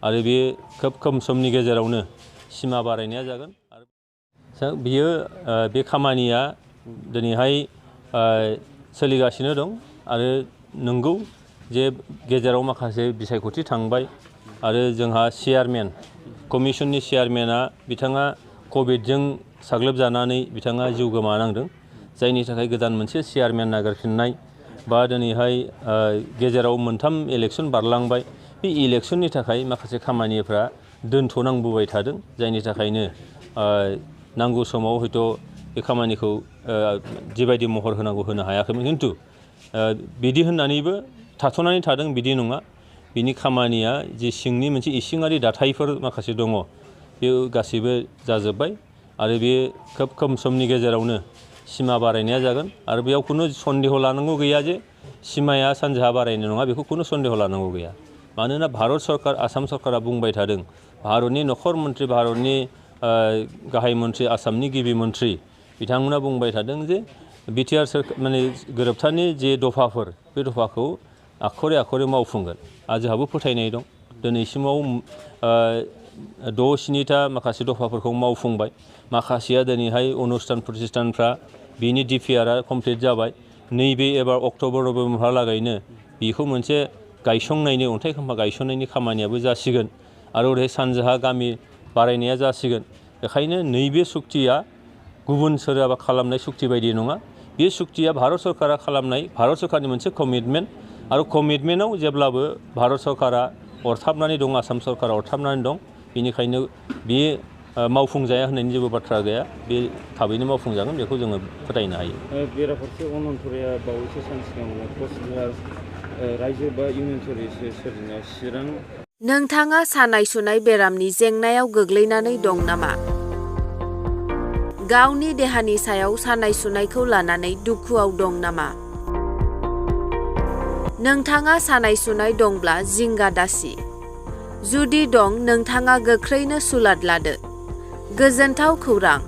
आरो बे खोब खम समनि गेजेरावनो सिमा बारायनाया जागोन आरो बियो बे खामानिया दिनैहाय सोलिगासिनो दं आरो नंगौ जे गेजेराव माखासे बिसायख'थि थांबाय आरो जोंहा चेयारमेन कमिसननि चेयारमेना बिथाङा कभिडजों साग्लोबजानानै बिथाङा जिउ गोमानांदों जायनि थाखाय गोदान मोनसे चेयारमेन नागिरफिननाय बा दिनैहाय गेजेराव मोनथाम इलेक्सन बारलांबाय बे इलेक्सननि थाखाय माखासे खामानिफ्रा दोनथ'नांबोबाय थादों जायनि थाखायनो नांगौ समाव हयथ' बे खामानिखौ जिबायदि महर होनांगौ होनो हायाखैमोन खिन्थु बिदि होननानैबो थाथ'नानै थादों बिदि नङा बिनि खामानिया जे सिंनि मोनसे इसिङारि दाथायफोर माखासे दङ बे गासैबो जाजोब्बाय आरो बे खोब खम समनि गेजेरावनो सिमा बारायनाया जागोन आरो बेयाव खुनु सन्देह लानांगौ गैया जे सिमाया सानजाहा बारायनाय नङा बेखौ खुनु सन्देह लानांगौ गैया मानोना भारत सरकार आसाम सरकारा बुंबाय थादों भारतनि नखर मन्त्रि भारतनि गाहाय मन्त्रि आसामनि गिबि मन्त्रि बिथांमोना बुंबाय थादों जे बिटिआर माने गोरोबथानि जे दफाफोर बे दफाखौ आखरे आखरे मावफुंगोन आरो जोंहाबो फोथायनाय दं दिनैसिमाव 6-7टा माखासे दफाफोरखौ मावफुंबाय माखासेया दिनैहाय अनुस्थान प्रतिष्ठानफ्रा बिनि डिपिआरआ कमप्लिट जाबाय नैबे एबार अक्ट'बर नभेम्बरहालागैनो बेखौ मोनसे गायसंनायनि अन्थाइ खाम्फा गायसंनायनि खामानियाबो जासिगोन आरो ओरैहाय सानजाहा गामि बारायनाया जासिगोन बेखायनो नैबे सुक्तिया गुबुन सोरहाबा खालामनाय सुक्ति बायदि नङा बे सुक्तिया भारत सरकारा खालामनाय भारत सरकारनि मोनसे कमिटमेन्ट आरो कमिटमेन्टआव जेब्लाबो भारत सरकारा अरथाबनानै दं आसाम सरकारा अरथाबनानै दं बेनिखायनो बे मावफुंजाया होननायनि जेबो बाथ्रा गैया बे थाबैनो मावफुंजागोन बेखौ जोङो फोथायनो हायो बेराफारसे अनन्तराया बावैसो सान सिगां कचबिहार रायजो बा इउनियन टेरिटरि सोरजिनायाव चिरां नोंथाङा सानाय सुनाय बेरामनि जेंनायाव गोग्लैनानै दं नामा गावनि देहानि सायाव सानाय सुनायखौ लानानै दुखुआव दं नामा नोंथाङा सानाय सुनाय दंब्ला जिंगा दासि जुदि दं नोंथाङा गोख्रैनो सुलाद लादो गोजोनथाव खौरां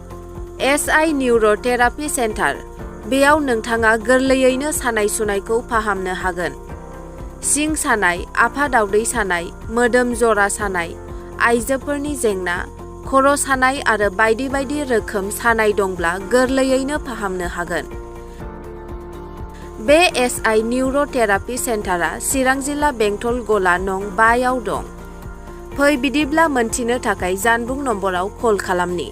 SI निउर'थेरापि सेन्टार बेयाव नोंथाङा गोरलैयैनो सानाय सुनायखौ फाहामनो हागोन सिं सानाय आफादावदै सानाय मोदोम जरा सानाय आइजोफोरनि जेंना खर' सानाय आरो बायदि बायदि रोखोम सानाय दंब्ला गोरलैयैनो फाहामनो हागोन बे SI निउर'थेरापि सेन्टारा चिरां जिल्ला बेंटल गला नं 5 आव दं फै बिदिब्ला मोनथिनो थाखाय जानबुं नम्बराव कल खालामनि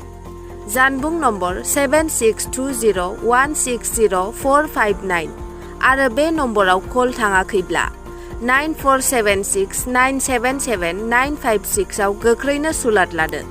जानबुं नम्बर 7620160459 आरो बे नम्बराव कल थाङाखैब्ला 9476977956 आव गोख्रैनो सुलाद लादो